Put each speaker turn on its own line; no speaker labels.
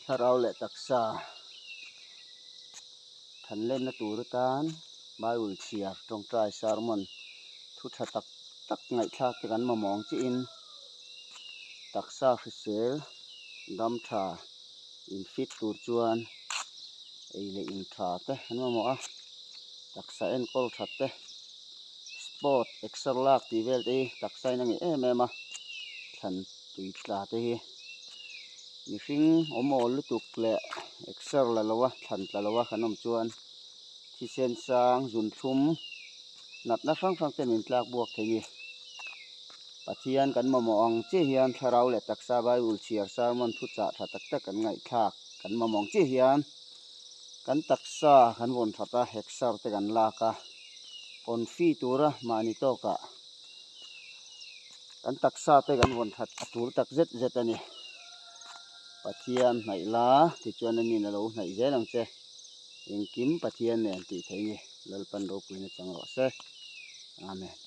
Thlarau leh taksa than lenna tur atan Bible chhiar tawngtai sermon thu tha tak tak ngaihthlak te kan mamawh ang chiin taksa hrisel dam tha in fit tur chuan ei leh in tha te an mamawh a taksa enkawl that te sport exer lak tih vel te hi taksa in a ngeih em em a thlan tui tla te hi mihring awm awl lutuk leh exer la lo a thlan tla lo a kan awm chuan thisen sang zun thlum natna hrang hrang te min tlak buak thei a ni. Pathian kan mamawh ang chiah hian thlarau leh taksa Bible chhiar sermon thuchah tha tak tak kan ngaihthlak kan mamawh ang chiah hian kan taksa kan vawn that a hexer te kan lak a confi tura mahni tawkah kan taksa te kan vawn that a tul tak zet zet a ni. Pathian hnaih la tichuan a nin a lo hnaih zel ang che. Engkim Pathian nen tih theih a ni. Lalpan ropuina chang rawh se. Amen.